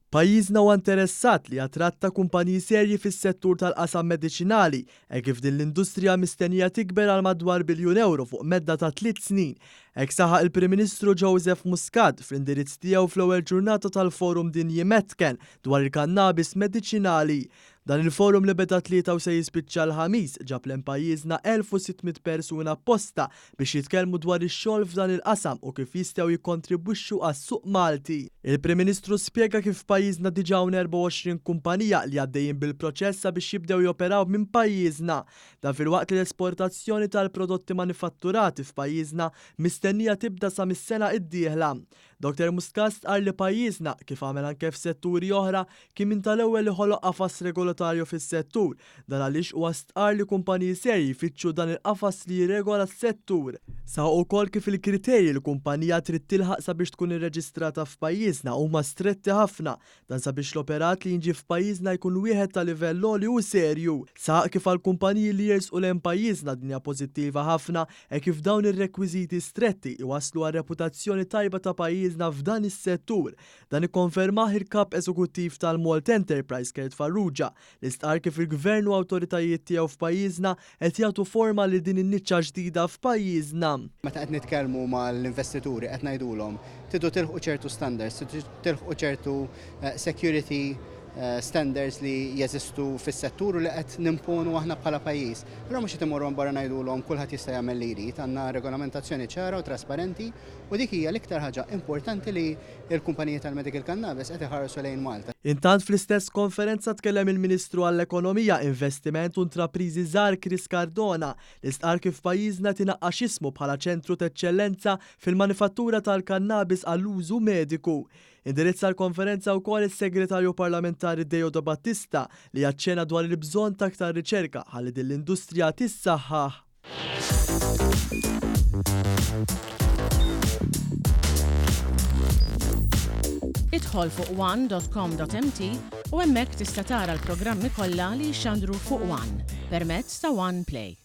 Pajjiżna huwa interessat li jattratta kumpaniji serji fis-settur tal-qasam mediċinali hekk kif din l-industrija mistennija tikber għal madwar biljun ewro fuq medda ta' tliet snin. Hekk saħaq il-Prim Ministru Joseph Muscat fl-indirizz tiegħu fl-ewwel ġurnata tal-Forum Dinji Medcan dwar il-kannabis mediċinali. Dan il-forum li beda t-Tlieta u se jispiċċa l-Ħamis ġab lejn pajjiżna 1,600 persuna apposta biex jitkellmu dwar ix-xogħol f'dan il-qasam u kif jistgħu jikkontribwixxu għas-suq Malti. Il-Prim Ministru spjega kif f'pajjiżna diġà hawn 24 kumpanija li għaddejjin bil-proċess sabiex jibdew joperaw minn pajjiżna. Dan filwaqt li l-esportazzjoni tal-prodotti manifatturati f'pajjiżna mistennija tibda sa mis-sena d-dieħla. Dottor Muscat stqarr li pajjiżna, kif għamel anke f'setturi oħra, kien minn tal-ewwel li ħoloq qafas regolatarju fis-settur. Dan għaliex huwa stqarr li kumpaniji serji jfittxu dan il-qafas li jirregola s-settur. Saħaq ukoll kif il-kriterji li kumpanija trid tilħaq sabiex tkun irreġistrata f'pajjiżna huma stretti ħafna. Dan sabiex l-operat li jinġieb f'pajjiżna jkun wieħed ta' livell għoli u serju. Saħaq kif għall-kumpaniji li jersqu lejn pajjiżna din hija pożittiva ħafna hekk kif dawn ir-rekwiżiti stretti jwasslu għal reputazzjoni tajba ta' pajjiżna f'dan is-settur. Dan ikkonfermah il-Kap Eżekuttiv tal-Malt Enterprise Kurt Farrugia li stqarr kif il-Gvern u awtoritajiet tiegħu f'pajjiżna qed jagħtu forma lil din in-niċċa ġdida f'pajjiżna. Meta qed nitkellmu mal-investituri qed ngħidulhom tridu tilħqu ċertu standards, tridu tilħqu ċertu security standards li jeżistu fis-settur u li qed nimponu aħna bħala pajjiż. Però mhux qed immorru hemm barra ngħidulhom kulħadd jista' jagħmel li jrid, għandna regolamentazzjoni ċara u trasparenti u dik hija l-iktar ħaġa importanti li l-kumpaniji tal-medical cannabis qed iħarsu lejn Malta. Intant fl-istess konferenza tkellem il-Ministru għall-Ekonomija, Investiment u Intrapriżi Żgħar Chris Cardona li stqarr kif pajjiżna qed inaqqax ismu bħala ċentru t'eċċellenza fil-manifattura tal-kannabis għall-użu mediku. Indirizza l-konferenza wkoll is-Segretarju Parlamentari Deo Debattista li aċċena dwar il-bżonn t'aktar riċerka ħalli din l-industrija tissaħħaħ. Idħol fuq one.com.mt u hemmhekk tista' tara l-programmi kollha li jixxandru fuq One permezz ta' One Play.